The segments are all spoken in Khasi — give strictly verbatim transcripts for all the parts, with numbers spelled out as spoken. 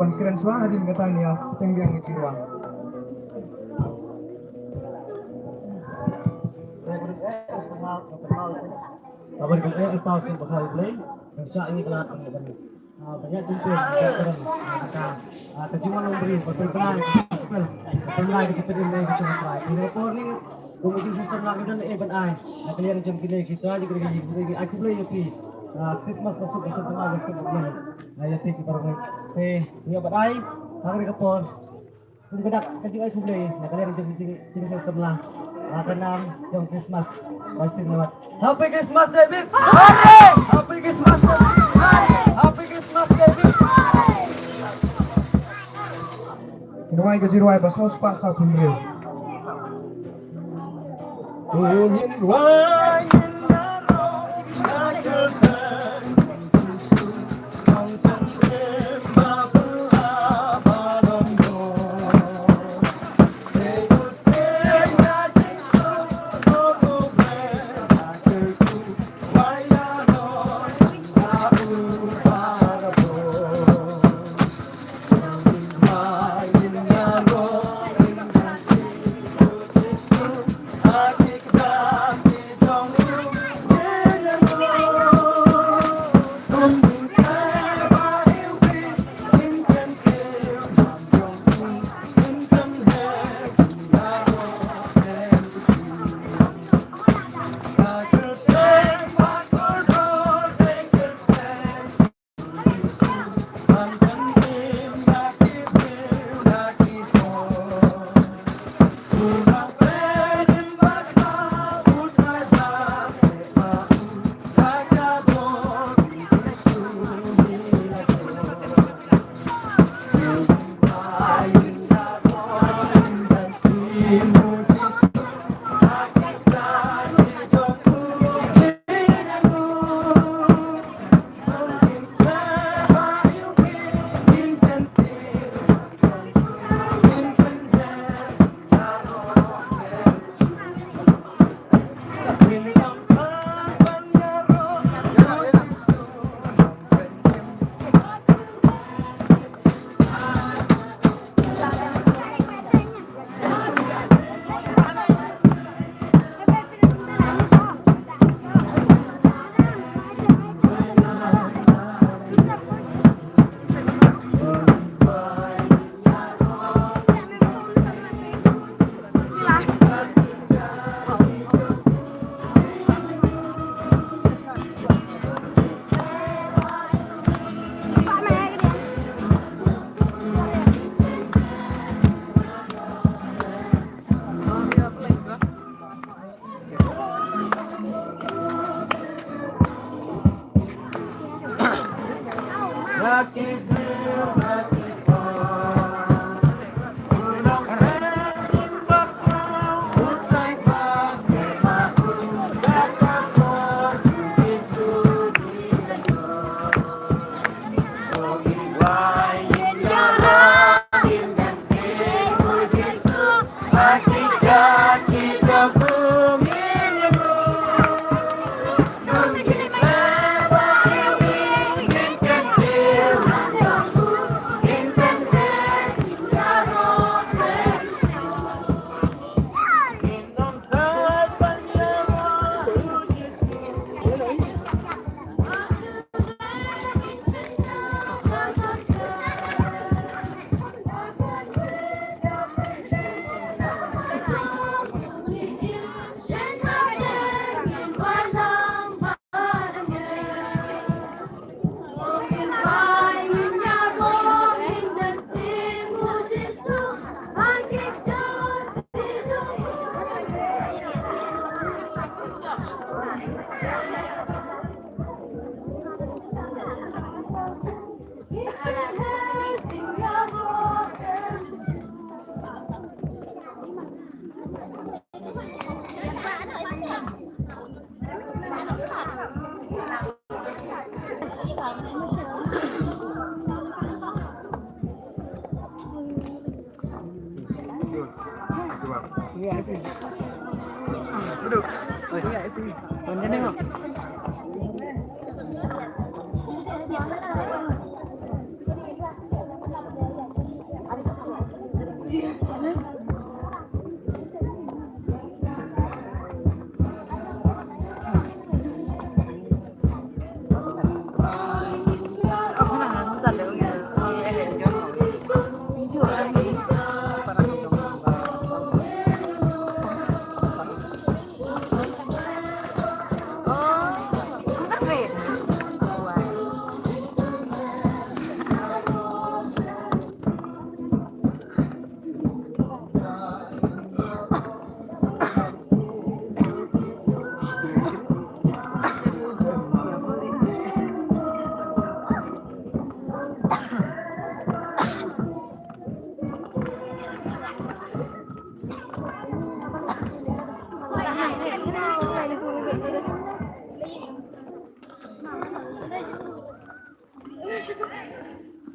Ban kren shuwa hadien kata ïa teng biang ki ruang. Kaba ri ka eh, Paul Singh Bakhai Blei, nang sha ini kelat pang ban. Ah, banyak tumpin, banyak orang. Ah, kata, ah, ka jingwan ong bri, berpelai, berpelai, berpelai, ka jingpynim ne ka jingpynim. Ini por ni, kum jing sister nak don eh ban ai. Nak liang jong kine kita, jong kine kita, ai khublei ïa phi. Ah, Christmas masuk, masuk, masuk, masuk. Ah, ïa phi ki baroh. Eh, ïa ban ai. Hangri ka por. Kum ka dak ka jingai khublei na ka liang jong jing jing sa samla. Ka nam jong Christmas. Pasti lewat. Happy Christmas, David. Happy Christmas, David. Happy Christmas, David. Kynwai ka jingrwai ba sawspah sawphew hynriew.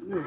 Rwai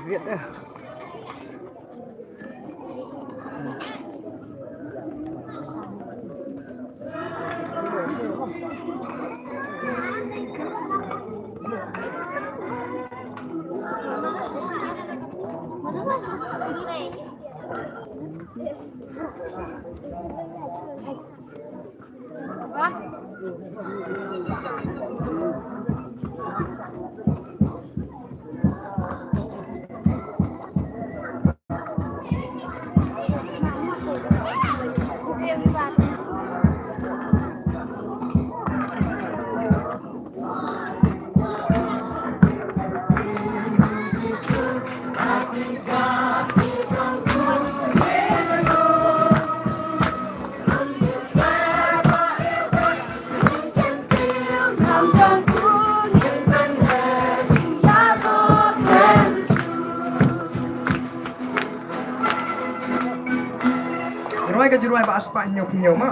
ka jingrwai ba ar spah hynñiew phew hynñiew ma.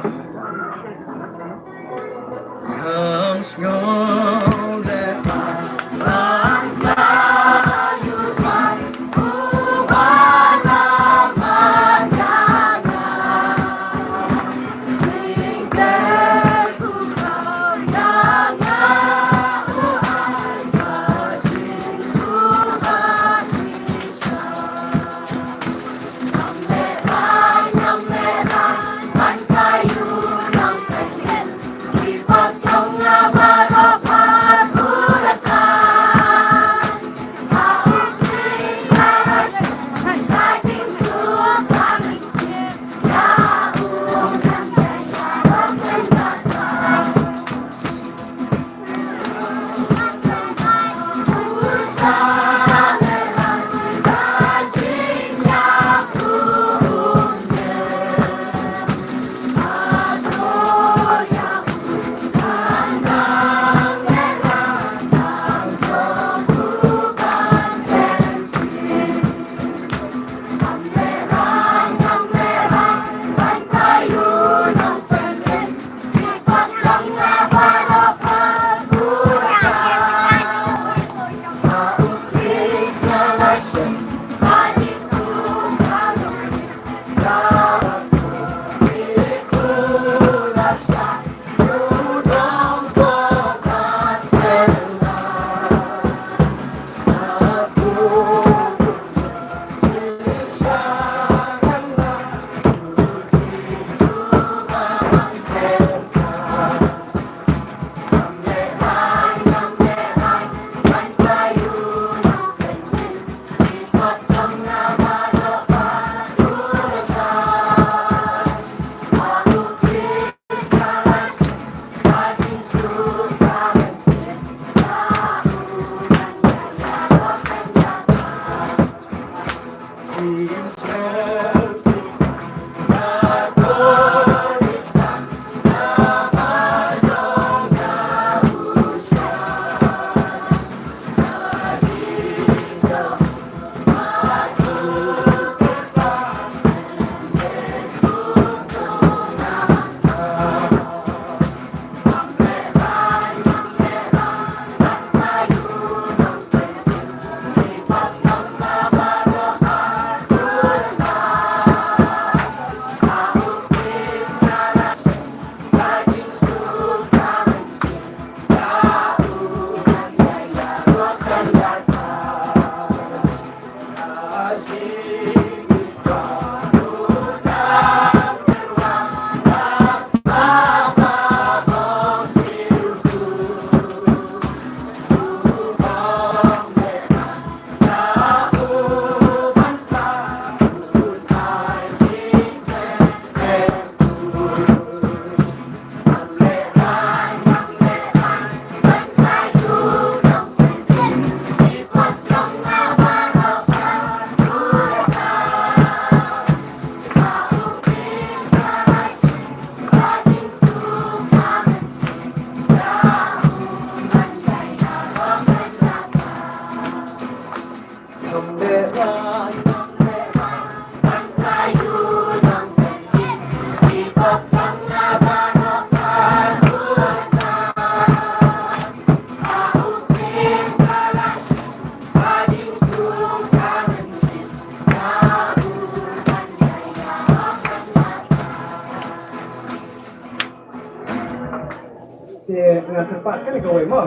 Kyrpad kane kawei mo.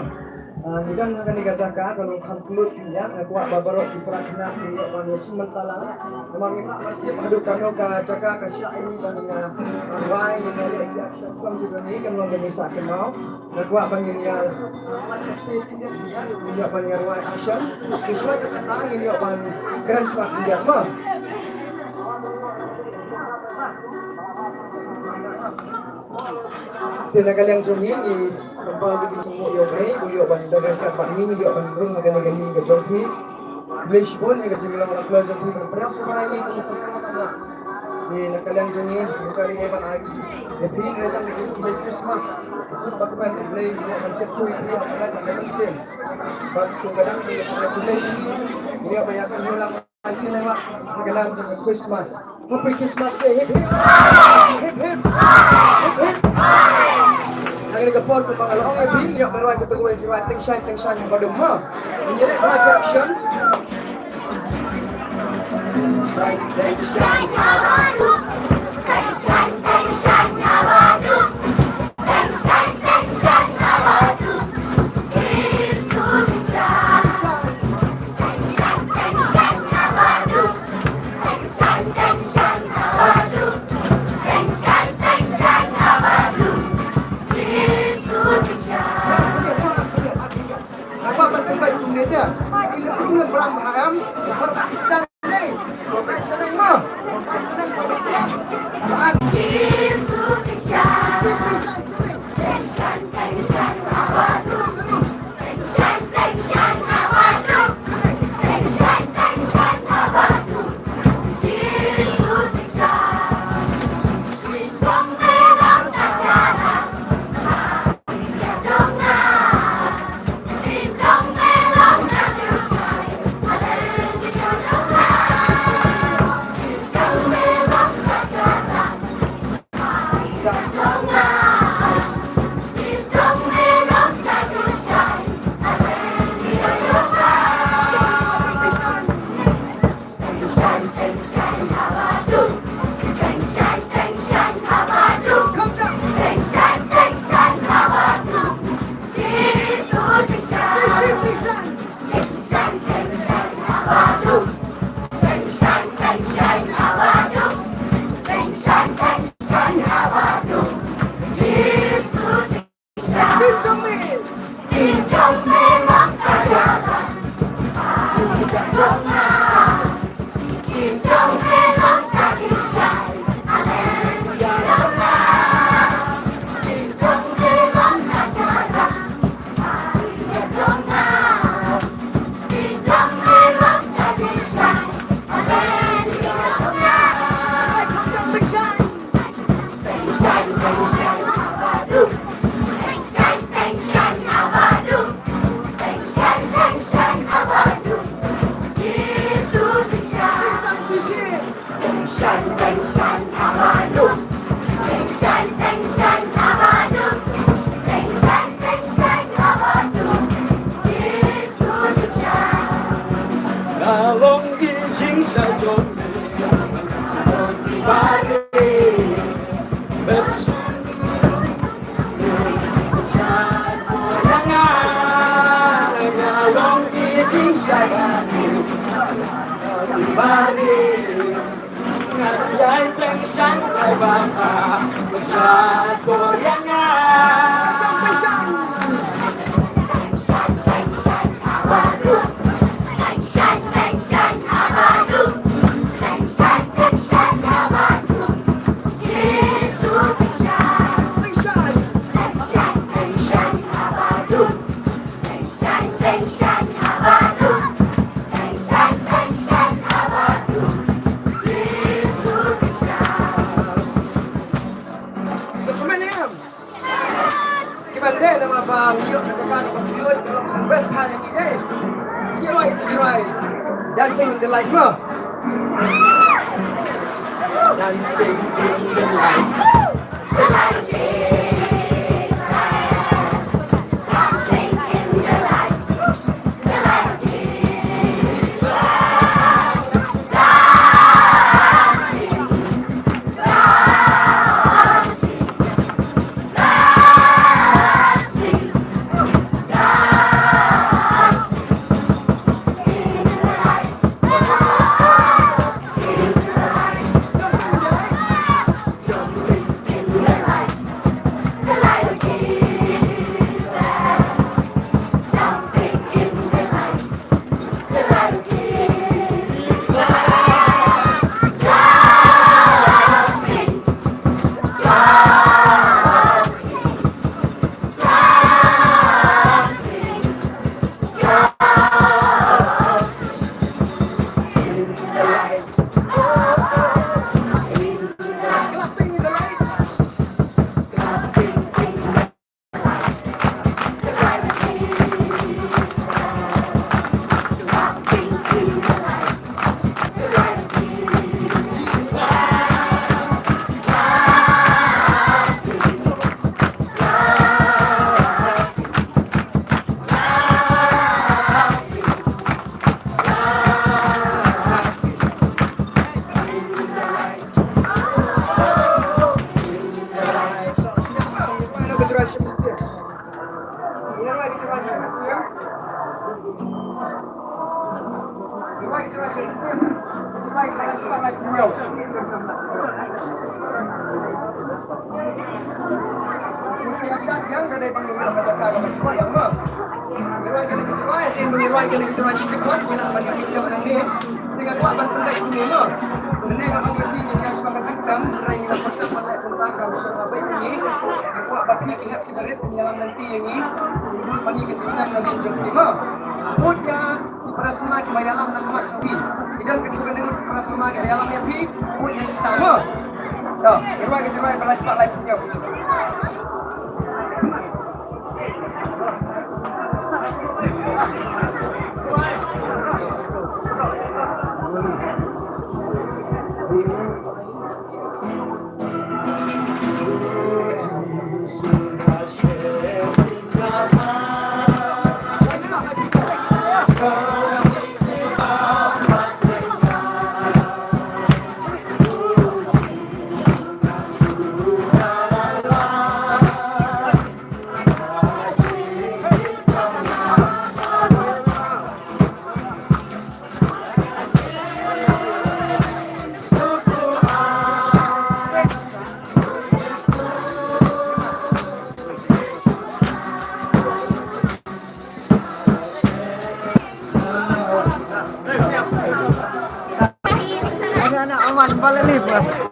Ah, ngi don ha kane ka jaka ka long kham kloi khyndiat, nga kwah ba baroh ki para khynnah ki ïoh ban ïashem bynta lang. Namar ngim lah ban tip haduh katno ka jaka ka shah ïa ngi ban ïa rwai, ngin ïa leh ïa action song jong ngi kan long kane sha kynmaw. Nga kwah ban ngin ïa space khyndiat khyndiat, ngin ïoh ban ïa rwai action. Ki shuwa kata ngin ïoh ban kren shuwa khyndiat mo. Te na ka liang jong ngi, ngi pynpaw ïa ki jingsngewnguh ïa U Blei, u ïoh ban don ryngkat bad ngi, ngi ïoh ban rung ha kane ka ïing ka jong phi. Khublei shibun ïa ka jinglong la kloi jong phi ban pynpaw sngewbha ïa ngi. Te na ka liang jong ngi, ngi ka ri ban ai ïa phi ne tang ïa ki khublei Christmas. Suk ba kmen U Blei ïa ban kyrkhu ïa phi ha ka mynsiem. Bad kum ka dang ïa phi khublei, ngi ïoh ban ïa kynmaw lang. Sien ai mat ha ka nam jong ka Christmas. Happy Christmas Day. Hip hip. Hip hip. Hip hip. Ha kane ka por kumba nga la ong ïa phi, ïa ba rwai kato kawei, rwai Teng Shine Teng Shine ha ba dum mo. Ngi leh ba action. Teng Shine Teng Shine ha ba dum. Teng Shine Teng Shine ha ba dum. Teng Shine Teng Shine ha ba dum. Jisu Teng Shine. Ki ban dei namar ba ngi ïoh ka jaka kaba khuid, ka long best part ïa ngi dei. Ngi rwai, ngi rwai Dancing in the Light mo. Dancing in the Light. Ki para samla kiba ïalam na ka mat jong phi. Ki don ka jingkyrkhu ki para samla kiba ïalam ïa phi, bud ïa kita mo. To, ïa rwai ka jingrwai ba lai spah lai phew hynñiew. Anak-anak aman balik ni, bos.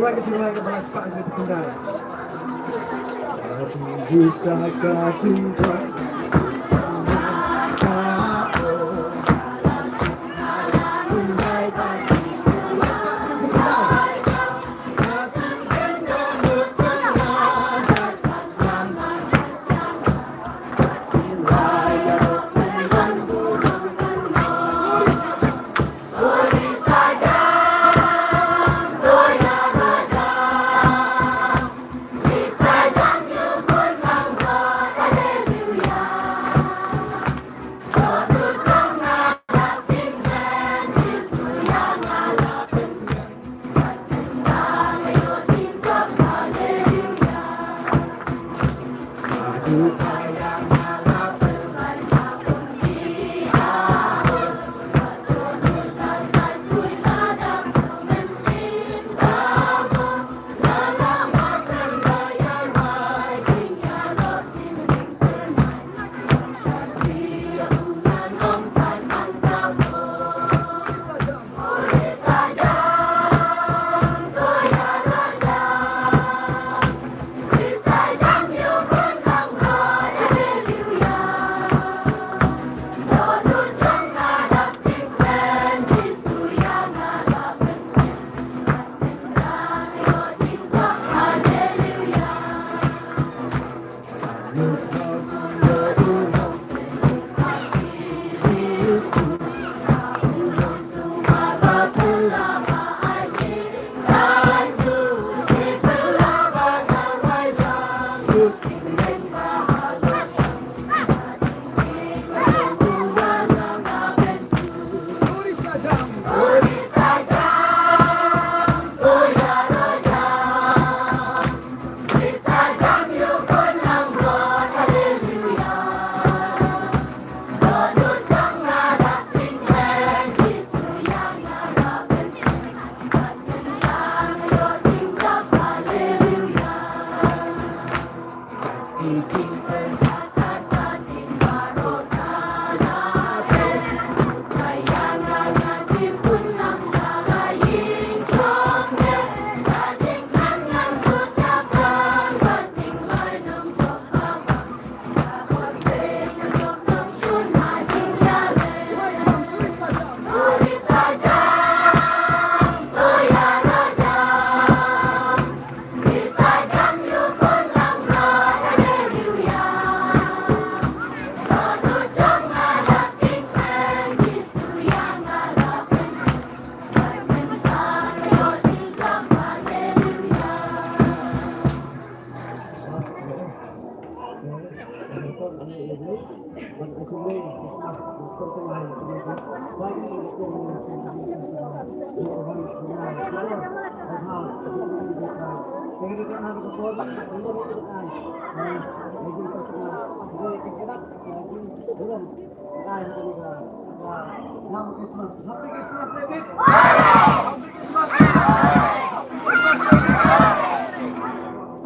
Happy Christmas, David. Happy Christmas.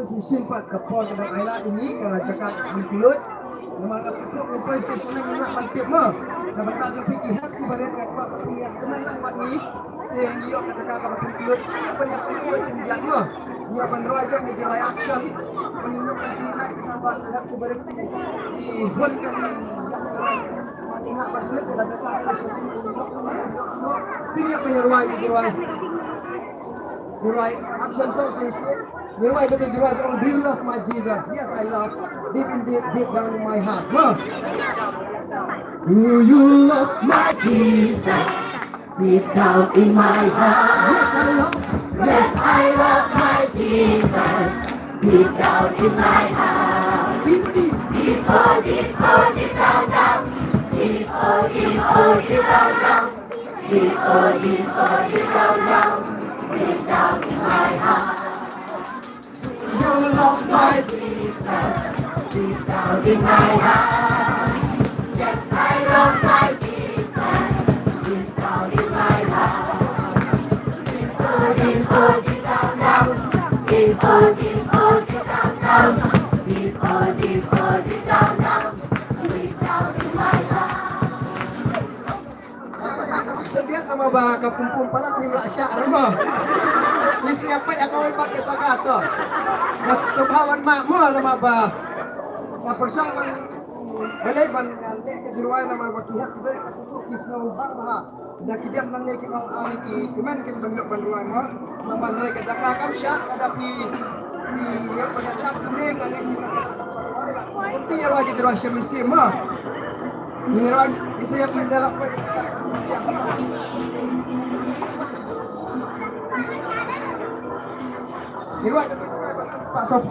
Shisien pat ka por kaba ai lad ïa ngi ka la jaka ban kyllut. Namar ka pyrthei ka pyrthei shisien ngi nak ban tip mo. Ka bynta jong phi ki hep ki barit ka kwah ka pynïap kmen lang bad ngi. Te ngi ïoh ka jaka kaba phi kyllut. Ngi ïoh ban ïap kmen lang bad ngi mo. Ngi ïoh ban rwai jong ngi ki rwai action. Ngi ïoh ban ki hep ki barit ki hep ki barit ki hun kan ïap kmen. Ngi nak ban kyllut ka jaka ka phi kyllut. Ngi ïoh ban rwai ki rwai. You're right. Action song says, you're right, you're right. Oh, do you love my Jesus? Yes, I love. Deep in deep, deep down in my heart. Huh? Do you love my Jesus? Deep down in my heart. Yes, I love. Yes, I love my Jesus. Deep down in my heart. Deep, deep. Deep, oh, deep, oh, deep down, down. Deep, oh, deep, oh, deep down, down. Deep, oh, deep, oh, deep down, down, deep down in my heart. You love my Jesus, deep down in my heart. Yes, I love my Jesus, deep down in my heart. Deep, oh, deep, oh, deep down, down. Deep, oh, deep, oh, deep down, down. Deep, oh, deep, oh, deep down, down. Deep down in my heart. Ba ka pum pum palat ngi la shah ruh mo. Ngi shu ïa peit ïa kawei pat ka jaka to. Nga sngewbha ban mad mo namar ba nga pyrshang ban balei ban leh ka jingrwai namar ba ki hep ki ber ka shu ki sngewbha bha. Da ki dep nangne ki nong ani ki kmen kin ban ïoh ban rwai mo. Namar ba ka jaka kam shah lada phi phi ïoh ban ïa shah kine nangne ki nong ani. Phi ïa rwai ki jingrwai shem mynsiem mo. Ngi rwai ngi sa ïa peit da la peit. Ngi rwai ka tu rwai ba spah sop.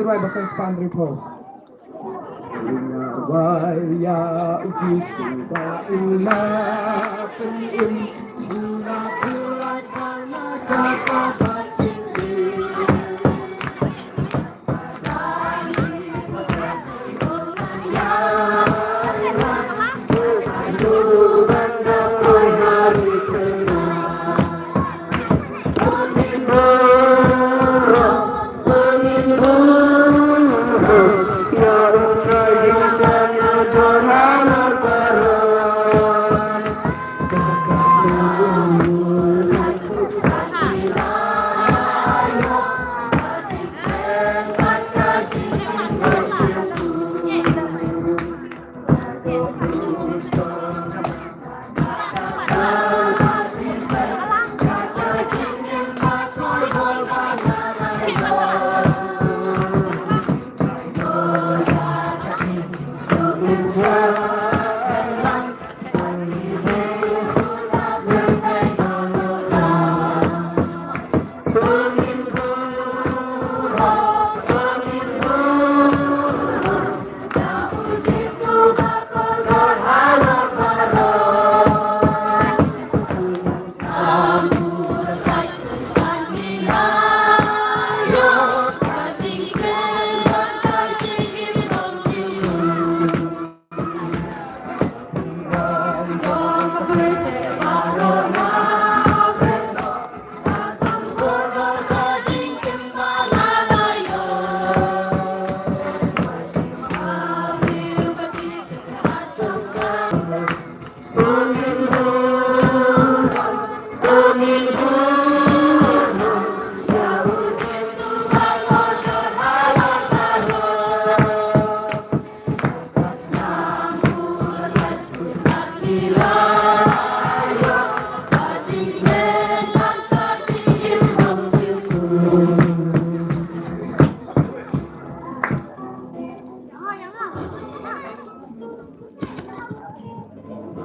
Rai ba san span ri pho. Ina wai ya u Jisu ba u la pynim, u la pynim.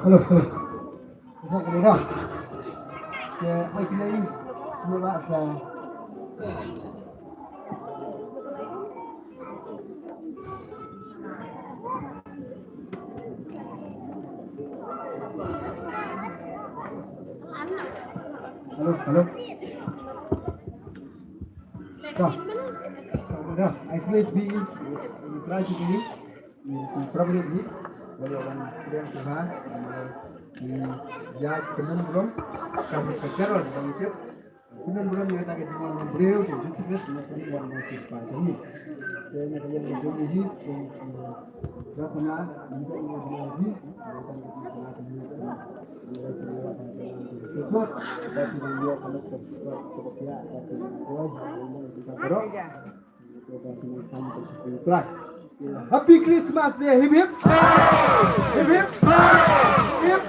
Hello, hello. Hello, hello. Hello, hello. Dah. Dah. I place B. You try to be. Probably hi, wala wan kriang sha ba, ïa kynmaw burom, ka ka Carol ba ngi tip. Kynmaw burom ïa kata ka jingwan briew, ka Jisu Khrist, na kynmaw burom ïa ka jingwan briew. Te na ka liang jong ngi hi, ka Prasna, ngi ka jingwan hi, ïa ka Prasna ka jingwan. Christmas, ba ki ïoh ka lok ka, ka, ka, ka, ka, ka, ka, ka, ka, ka, ka, Happy Christmas Day, hip hip. Hip hip. Hip.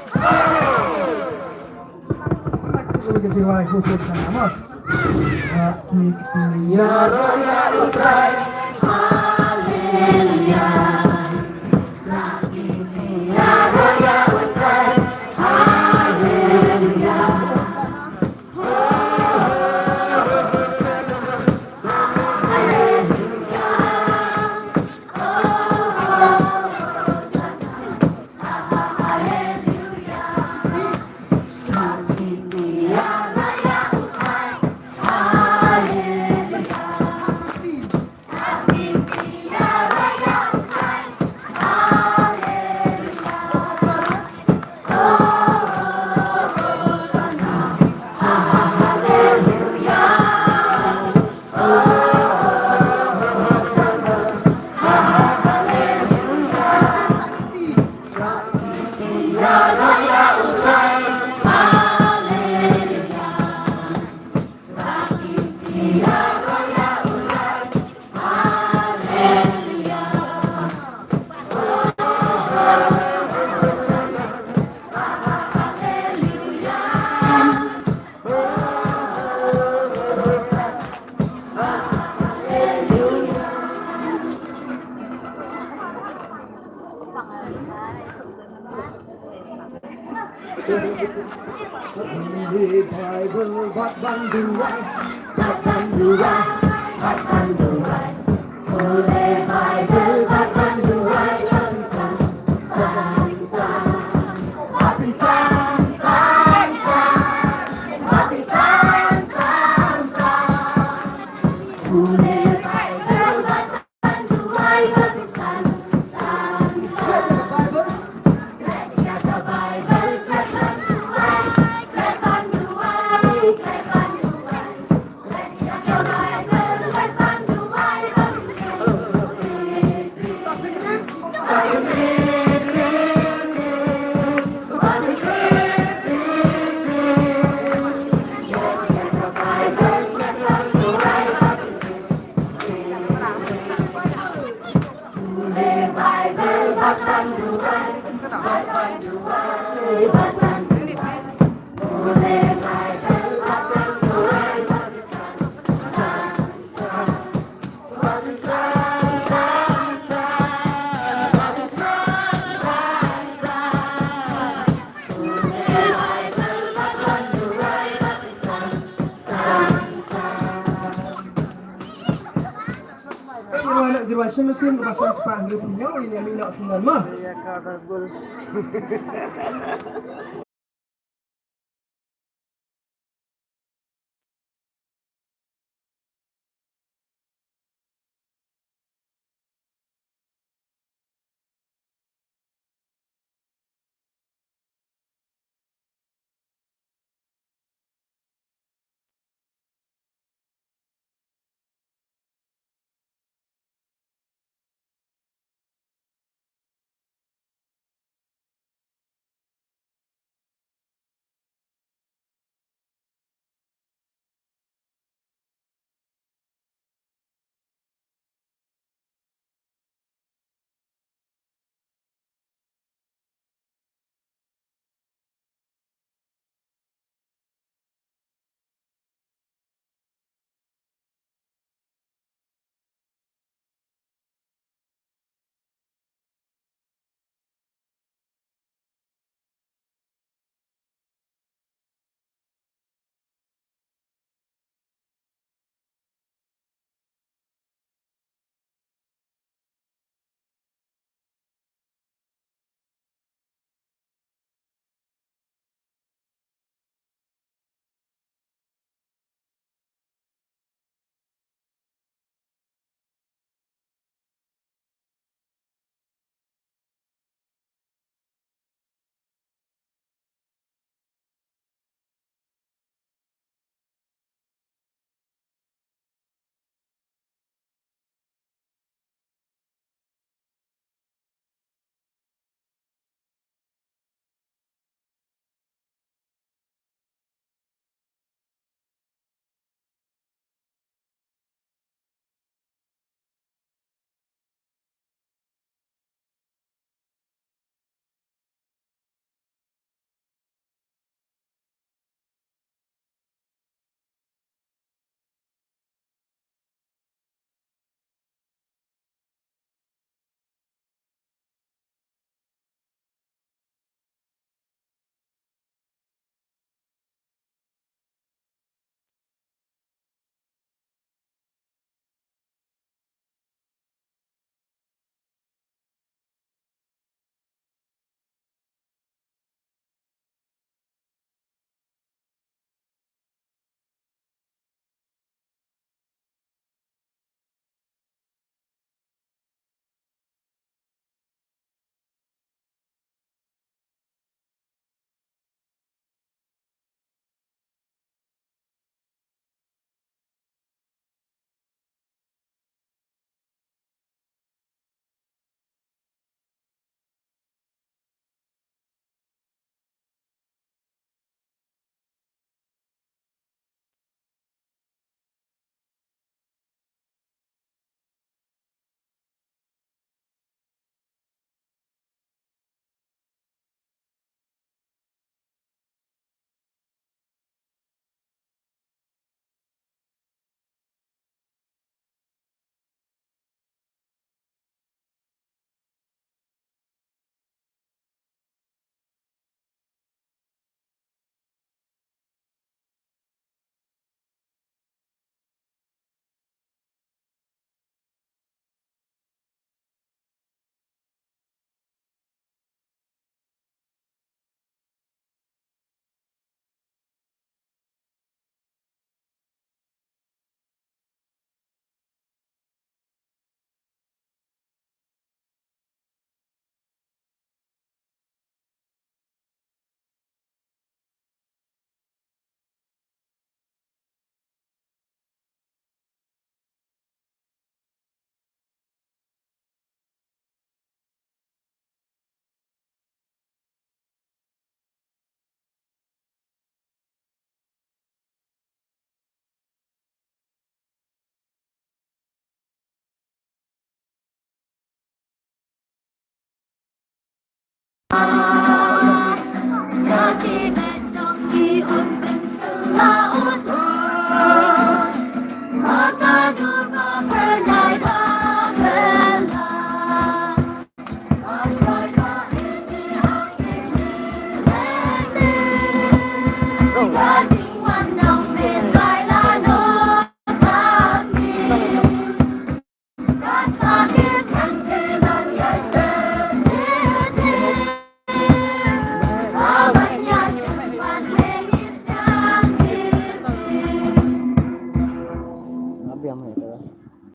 Jirwa, jirwa, sien sien ka ba san spah hynriew phew hynñiew, ïa ïa mi noh sien mo.